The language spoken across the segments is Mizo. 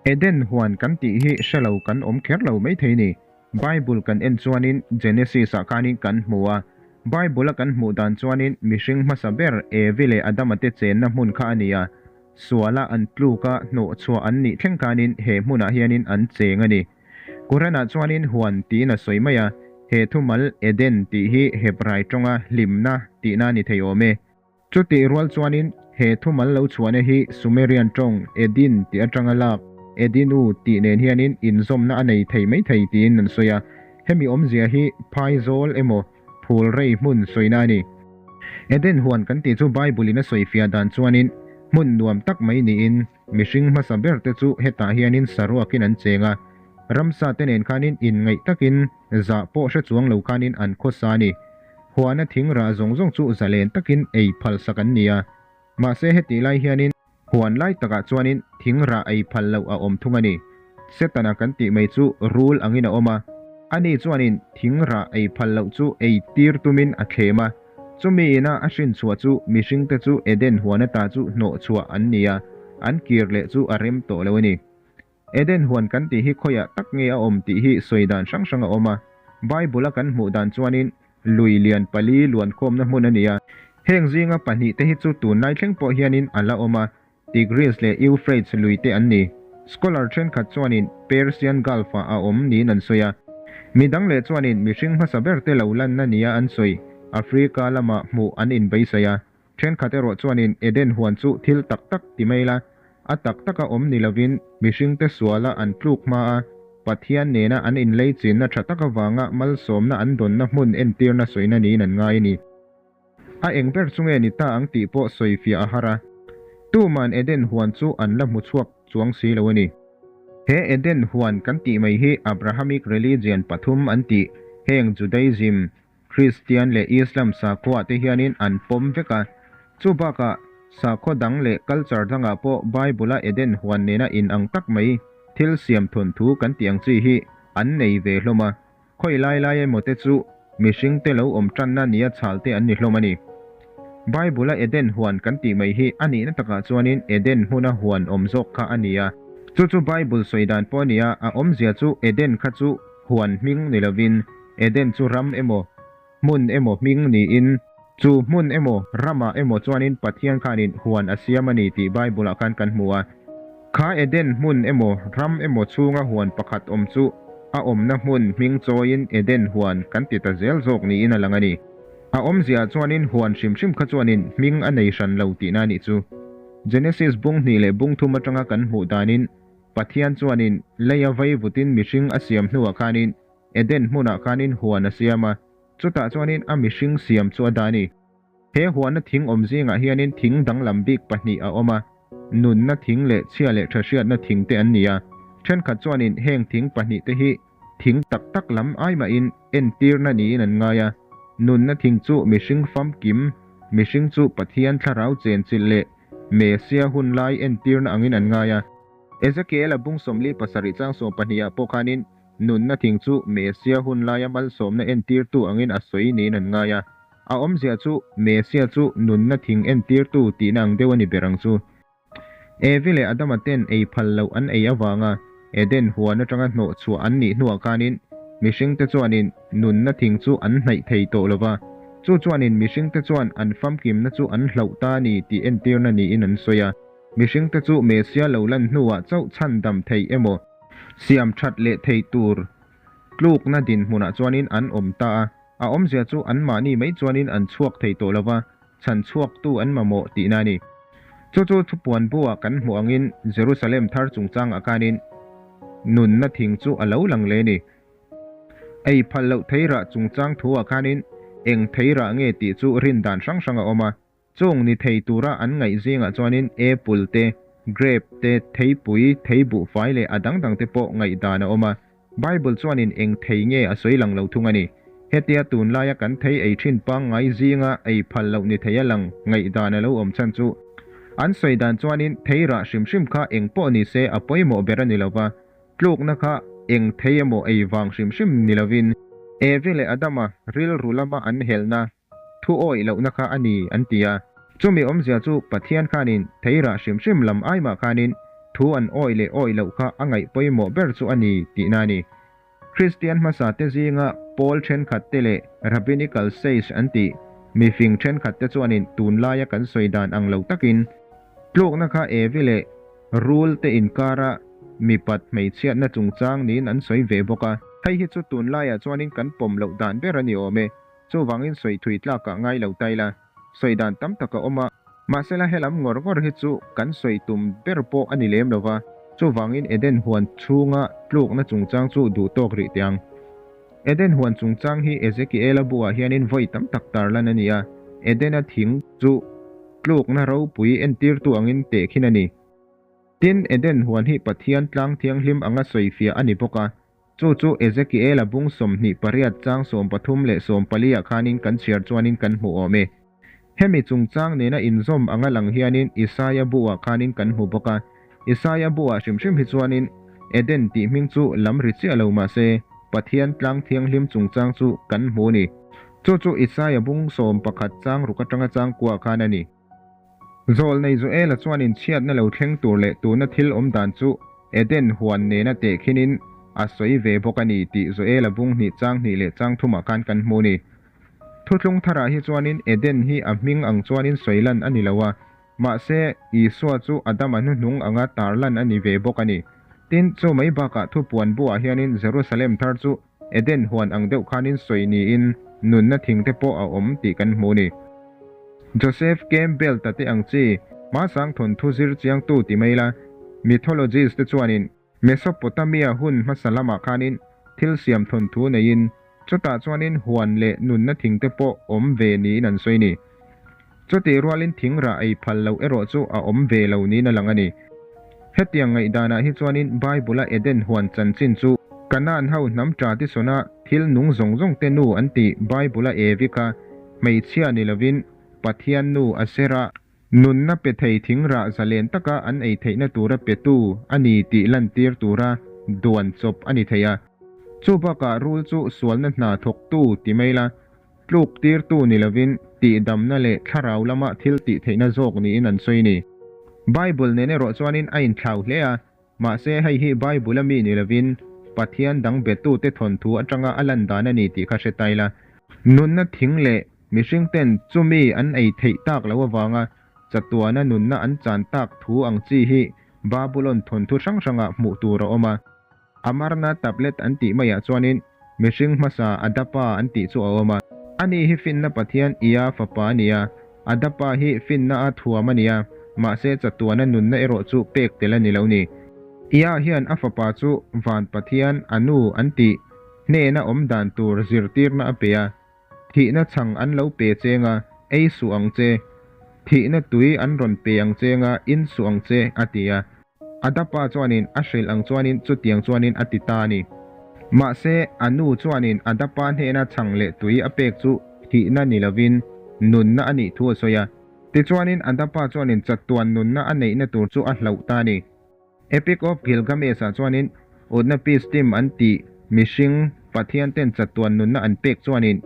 Eden huan kan tih hi hre lo kan awm kher lo maithei ni. Bible kan en chuanin Genesis-ah khanin kan hmu a. Bible-a kan hmuh dan chuanin mihring hmasa ber Evi leh Adama te chenna hmun kha a ni a. Suala an tluka hnawhchhuah an nih thleng khanin he hmunah hianin an cheng a ni. Quran-ah chuanin huan tiin a sawi mai a, he thumal Eden tih hi Hebrai tawnga hlimna tihna a ni thei awm e. Chutih rual chuanin he thumal lo chhuahna hi Sumerian tawng Edin tih atanga lak Edinu tih nen hianin inzawmna a nei thei mai thei tiin an sawi a. Hemi awmzia hi phaizawl emaw phul rei hmun sawina a ni. Eden huan kan tih chu Bible-in a sawifiah dan chuanin hmun nuam tak mai niin mihring hmasa berte chu hetah hianin saruakin an cheng a, ramsa te nen khanin inngaih takin zah pawh hre chuang lo khanin an khawsa a ni. Huana thing rah zawng zawng chu zalen takin ei phal sak an ni a, mahse hetih lai hianin huan lai takah chuanin thing rah ei phal loh a awm thung a ni. Setana kan tih mai chu rul angin a awm a, ani chuanin thing rah ei phal loh chu ei tir tumin a thlem a, chumi ina a hrin chhuah chu mihringte chu Eden huan ata chu hnawh chhuah an ni a, an kir leh chu a rem tawh lo a ni. Eden huan kan tih hi khawiah tak nge a awm tih hi sawi dan hrang hrang a awm a. Bible-a kan hmuh dan chuanin lui lian pali luankhawmna hmun a ni a. Heng zinga pahnihte hi chu tunlai thleng pawh hianin a la awm a, Tigris leh Euphrates lui te an ni. Scholar thenkhat chuanin Persian Gulf-ah a awm niin an sawi a. Mi dang leh chuanin mihring hmasa berte lo lanna nia an sawi Africa lamah hmuh an inbeisai a. Thenkhat erawh chuanin Eden huan chu thil tak tak ti mai la, a tak taka awm ni lovin mihringte suala an tluk hma a, Pathian nena an inlei chinna tha tak avanga malsawmna an dawnna hmun entirna sawina niin an ngai a ni. A eng ber chu nge ni ta ang tih pawh sawifiah a har a, tuman Eden huan chu an la hmu chhuak chuang si lo a ni. He Eden huan kan tih mai hi Abrahamic religion pathum an tih, heng Judaism, Kristian leh Islam sakhua te hianin an pawm vek a. Chu bakah sakhaw dang leh culture dangah pawh Bible-a Eden huan nena inang tak mai thil siam thawnthu kan tih ang chi hi an nei ve hlawm a. Khawi lai lai emaw te chu mihring te lo awm tanna nia chhal te an ni hlawm a ni. Bible-a Eden huan kan tih mai hi a nihna takah chuanin Eden hmuna huan awm zawk kha a ni a. Chu chu Bible sawi dan pawh a ni a, a awmzia chu Eden kha chu huan hming ni lovin Eden chu ram emaw, hmun emaw hming niin, chu hmun emaw, ramah emaw chuanin Pathian khanin huan a siam a ni tih Bible-ah khan kan hmu a. Kha Eden hmun emaw, ram emaw chhunga huan pakhat awm chu a awmna hmun hming chawiin Eden huan kan ti ta zel zawk niin a lang a ni. A awmziaah chuanin huan hrim hrim kha chuanin hming a nei hran lo tihna a nih chu. Genesis bung hnih leh bung thum atanga kan hmuh danin Pathian chuanin leia veivutin mihring a siam hnuah khanin Eden hmunah khanin huan a siam a, chutah chuanin a mihring siam chu a dah a ni. He huana thing awm zingah hianin thing danglam bik pahnih a awm a, nunna thing leh chhia leh tha hriatna thing te an ni a. Thenkhat chuanin heng thing pahnihte hi thing tak tak lam ai mahin entirna niin an ngai a, nunna thing chu mihring famkim, mihring chu Pathian thlarau chenchilh leh Mesia hun lai entirna angin an ngai a. Ezekiel-a bung 47 chang 12 ah pawh khanin Nunna thing chu Mesia hun laia malsawmna entirtu angin a sawi niin an ngai a. A awmzia chu Mesia chu nunna thing entirtu tihna ang deuh a ni ber ang chu. Evi leh Adama ten ei phal loh an ei avanga Eden huan atanga hnawh chhuah an nih hnuah khanin mihringte chuanin nunna thing chu an hnaih thei tawh lo va. Chu chuanin mihringte chuan an famkimna chu an hlauh ta a ni tih entirna niin an sawi a. Mihringte chu Mesia lo lan hnuah chauh chhandam theih emaw, siam that leh thei tur tlukna dinhmunah chuanin an awm ta a, a awmzia chu anmahni mai chuanin an chhuak thei tawh lo va, chhan chhuaktu an mamawh tihna a ni. Chu chu thupuan buah kan hmuh angin Jerusalem thar chungchangah khanin nunna thing chu a lo lang leh a ni. Ei phal loh theirah chungchang thuah khanin eng theirah nge tih chu rin dan hrang hrang a awm a, Chung ni thei tura an ngaih zingah chuanin apple te, grape te, theipui, theibuhfai leh a dang dang te pawh ngaihdan a awm a. Bible chuanin eng thei nge a sawi lang lo thung a ni. Hetia tunlaia kan thei ei thin pangngai zinga ei phal loh ni thei a lang ngaihdan a lo awm chhan chu an sawi dan chuanin thei rah hrim hrim kha eng pawh ni se a pawimawh ber a ni lova, tlukna kha eng thei emaw ei vang hrim hrim ni lovin Evi leh Adama rilru lama an helna Thu awih lohna kha a ni, an ti a. Chumi awmzia chu Pathian khanin theirah hrim hrim lam aimah khanin thu an awih leh awih loh kha a ngaih pawimawh ber chu a ni tihna a ni. Kristian hmasate zinga pawl thenkhatte leh Rabbinical sage an tih mifing thenkhatte chuanin tunlaia kan sawi dan ang lo takin tlukna kha Evi leh Rul te inkara mipat hmeichhiatna chungchang niin an sawi ve bawk a. Hei hi chu tunlaiah chuanin kan pawm loh dan ber a ni awm e. Chuvangin sawi thui tlakah ngai lo ta ila. Sawi dan tam tak a awm a, mahsela helam ngawr ngawr hi chu kan sawi tum ber pawh a ni lem lo va, chuvangin Eden huan chhunga tlukna chungchang chu duh tawk rih teh ang. Eden huan chungchang hi Ezekiela buah hianin vawi tam tak tarlan a ni a, Edena thing chu tlukna ropui entirtu angin tehkhin a ni. Tin, Eden huan hi Pathian tlang thianghlim anga sawifiah a ni bawk a, chu chu Ezekiela bung 28 chang 13 leh 14 ah khanin kan chhiar chuanin kan hmu awm e. Hemi chungchang nena inzawm anga lang hianin Isaia bu ah khanin kan hmu bawk a, Isaia bu ah hrim hrim hi chuanin Eden tih hming chu lam ri chiah lo mah se, Pathian tlang thianghlim chungchang chu kan hmu ni. Chu chu Isaia bung 11 chang ruk atanga chang kua khan a ni. Zawlnei Joela chuan inchhiatna lo thleng tur leh tuna thil awm dan chu Eden huan nena tehkhinin a sawi ve bawk a ni tih Joela bung hnih chang hnih leh chang thumah khan kan hmu a ni. Thuthlung tharah hi chuanin Eden hi a hming ang chuanin sawi lan a ni lo a, mahse Isua chu Adama hnuhnung anga tar lan a ni ve bawk a ni. Tin, chu mai bakah thupuan buah hianin Jerusalem thar chu Eden huan ang deuh khanin sawi niin nunna thing te pawh a awm tih kan hmu a ni. Joseph Campbell ta te ang chi, hmasang thawnthu zir chiangtu ti mai la, mythologist te chuanin Mesopotamia hun hmasa lamah khanin thil siam thawnthu neiin chutah chuanin huan leh nunna thing te pawh awm ve niin an sawi a ni. Chutih rualin thing rah ei phal loh erawh chu a awm ve lo niin a lang a ni. Hetiang ngaihdanah hi chuanin Bible-a Eden huan chanchin chu Kanaan ho hnam tradition-a thil nung zawng zawng te nu an tih Bible-a Evi kha hmeichhia ni lovin Pathian nu Asherah nunna pe thei thing rah zalen taka an ei theihna tura petu a ni tih lantir tura duan chawp a ni thei a. Chu bakah rul chu sualna hna thawktu ti mai la, Tluk tirtu ni lovin tihdamna leh thlarau lama thil tih theihna zawk niin an sawi ni. Bible nen erawh chuanin a inthlau hle a, mahse hei hi Bible a mi ni lovin Pathian dang betute thawnthu atanga a lan dan a ni tih kha hre ta ila. Nunna thing leh mihring ten chumi an ei theih tak loh avanga chatuana nunna an chan tak thu ang chi hi Babulon thawnthu hrang hrangah hmuh tur a awm a. Amarna tablet an tih maiah chuanin mihring hmasa Adapa an tih chu a awm a. Ani hi finna Pathian Ia fapa a ni a, Adapa hi finna a thuam a ni a, mahse chatuana nunna erawh chu pek tel a ni lo ni. Ia hian a fapa chu Van Pathian Anu an tih hnena awm dan tur zirtirna a pe a, Thihna chhang an lo pe cheng a, ei suh ang che. Thihna tui an rawn pe ang cheng a, in suh ang che, a ti a. Adapa chuanin a hrilh ang chuanin chutiang chuanin a ti ta a ni. Mahse, a nu chuanin Adapa hnena chhang leh tui a pek chu thihna ni lovin nunna a nih thu a sawi a. Tichuanin Adapa chuanin chatuan nunna a neihna tur chu a hlauh ta a ni. Epic of Gilgamesh-ah chuanin Utnapishtim an tih mihring pathian ten chatuan nunna an pek chuanin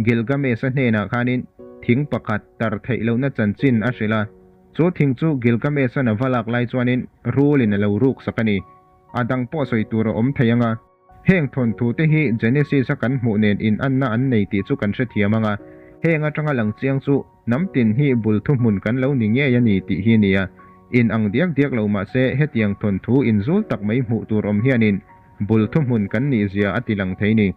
Gilgamesh-a hnenah khanin thing pakhat tar theih lohna chanchin a hrilh a. Chu thing chu Gilgamesh-a'n a va lak lai chuanin rulin a lo ruk sak a ni. A dang pawh sawi tur a awm thei ang a. Heng thawnthu te hi Genesis-a kan hmuh nen inanna an nei tih chu kan hrethiam ang a, heng atanga lang chiang chu hnam tin hi bul thuhmun kan lo ni ngei a ni tih hi a ni a. In ang diak diak lo mah se hetiang thawnthu inzul tak mai hmuh tur awm hianin bul thuhmun kan nih zia a ti lang thei ni.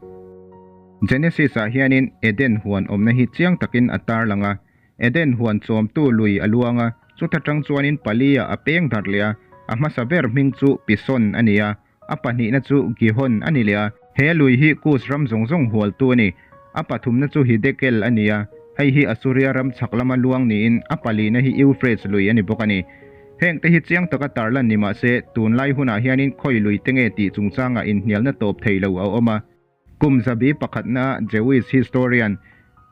Genesis-ah hianin Eden huan awmna hi chiang takin a tarlang a, Eden huan chawmtu lui a luang a, chuta tang chuanin pali-ah a peng darh leh a, a hmasa ber hming chu Pison a ni a. A pahnihna chu Gihon a ni leh a, he lui hi Kus ram zawng zawng hualtu a ni. A pathumna chu Hidekel a ni a, hei hi Asuria ram chhak lama luang niin a palihna hi Eufrates lui a ni bawk a ni. Hengte hi chiang taka tarlan ni mah se, tunlai hunah hianin khawi lui te nge tih chungchangah inhnialna tawp thei lo a awm a. Kum zabi pakhatna Jewish historian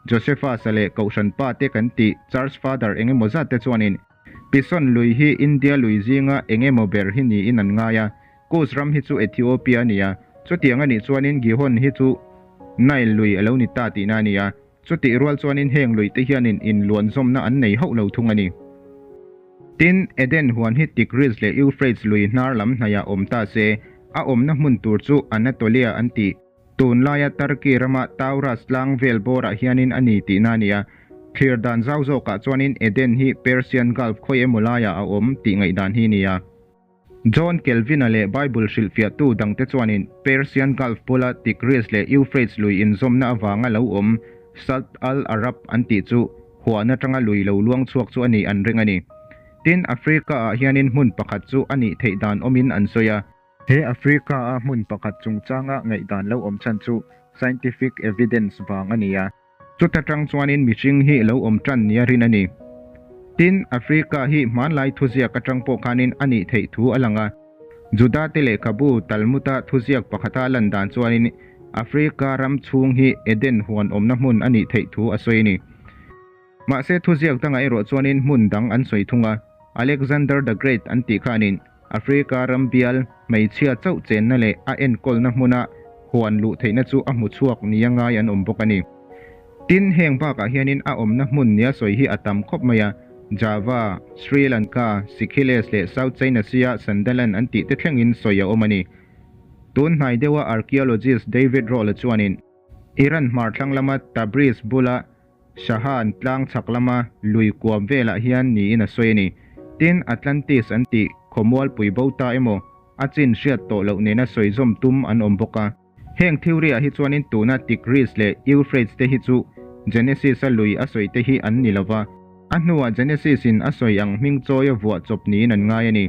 Josephus-a leh Kohhran pa te kan tih Church Father eng emaw zat te chuanin Pison lui hi India lui zinga eng emaw ber hi niin an ngai a, Kus ram hi chu Ethiopia a ni a, chutiang a nih chuanin Gihon hi chu Nile lui a lo ni ta tihna a ni a, chutih rual chuanin heng lui te hianin inluanzawmna an nei hauh lo thung a ni. Tin, Eden huan hi Tigris leh Euphrates lui hnar lam hnaihah awm ta se, a awmna hmun tur chu Anatolia an ti. Tunlaia Turkey rama Taurus tlang vel bawrah hianin a ni tihna a ni a. Thlir dan zau zawkah chuanin Eden hi Persian Gulf khawi emaw laiah a awm tih ngaihdan hi a ni a. John Calvin-a leh Bible hrilhfiahtu dangte chuanin Persian Gulf bula Tigris leh Euphrates lui inzawmna avanga lo awm Shatt al-Arab an tih chu huan atanga lui lo luang chhuak chu a nih an ring a ni. Tin, Africa-ah hianin hmun pakhat chu a nih theih dan awmin an sawi a. He Africa-a hmun pakhat chungchanga ngaihdan lo awm chhan chu scientific evidence vang a ni a. Chuta tang chuanin mihring hi lo awm tan nia rin a ni. Tin, Africa hi hmanlai thuziak atang pawh khanin a nih theih thu a lang a. Juda te lehkhabu Talmud-a thuziak pakhata lan dan chuanin Africa ram chhung hi Eden huan awmna hmun a nih theih thu a sawi a ni. Mahse thuziak dangah erawh chuanin hmun dang an sawi thung a, Alexander the Great an tih khanin Africa ram bial hmeichhia chauh chenna leh a enkawlna hmuna huan luh theihna chu a hmu chhuak nia ngai an awm bawk a ni. Tin, heng bakah hianin a awmna hmun nia sawi hi a tam khawp mai a, Java, Sri Lanka, Seychelles leh South China Sea-a Sundaland an tih te thlengin sawi a awm a ni. Tun hnai deuha archaeologist David Rohl-a chuanin Iran hmar thlang lama Tabriz bula Shahan tlang chhak lama lui kuam velah hian niin a sawi a ni. Tin, Atlantis an tih khawmualpui bo ta emaw a chin hriat tawh loh nena sawi zawm tum an awm bawk a. Heng theory ah hi chuanin tuna Tigris leh Euphrates te hi chu Genesis a lui a sawi te hi an ni lova, a hnuah Genesis in a sawi ang hming chawi a vuah chawp niin an ngai a ni.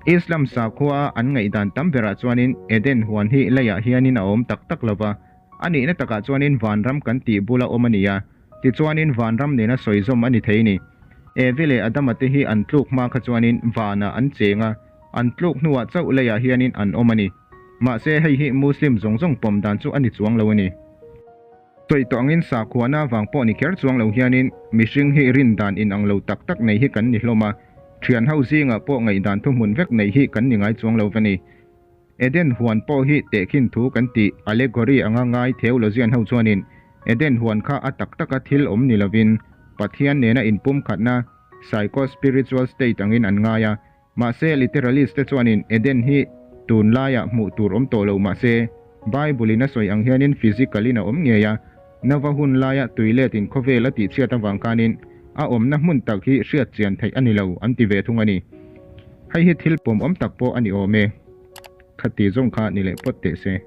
Islam sakhua a an ngaihdan tam berah chuanin Eden huan hi leiah hianin a awm tak tak lova, A nihna takah chuanin vanram kan tih bula awm a ni a, tichuanin vanram nena sawi zawm a ni thei ni. Evi leh Adama te hi an tluk hma kha chuanin vanah an cheng a, an tluk hnuah chauh leiah hianin an awm a ni. Mahse hei hi Muslim zawng zawng pawm dan chu a ni chuang lo a ni. Sawi tawh angin sakhuana vang pawh ni kher chuang lo hianin mihring hi rin dan inang lo tak tak nei hi kan ni hlawm a, thian ho zingah pawh ngaihdan thuhmun vek nei hi kan ni ngai chuang lo va ni. Eden huan pawh hi tehkhin thu kan tih allegory anga ngai theologian ho chuanin Eden huan kha a tak taka thil awm ni lovin Pathian nena inpumkhatna psycho-spiritual state angin an ngai a. Mahse literalist te chuanin Eden hi tunlaiah hmuh tur awm tawh lo mahse Bible in a sawi ang hianin physical in a awm ngei a, Nova hun laia tuiletin khawvel a tihchhiat avang khanin a awmna hmun tak hi hriat chian theih a ni lo an ti ve thung a ni. Hei hi thil pawmawm tak pawh a ni awm e. Khati zawng kha ni leh pawt teh se.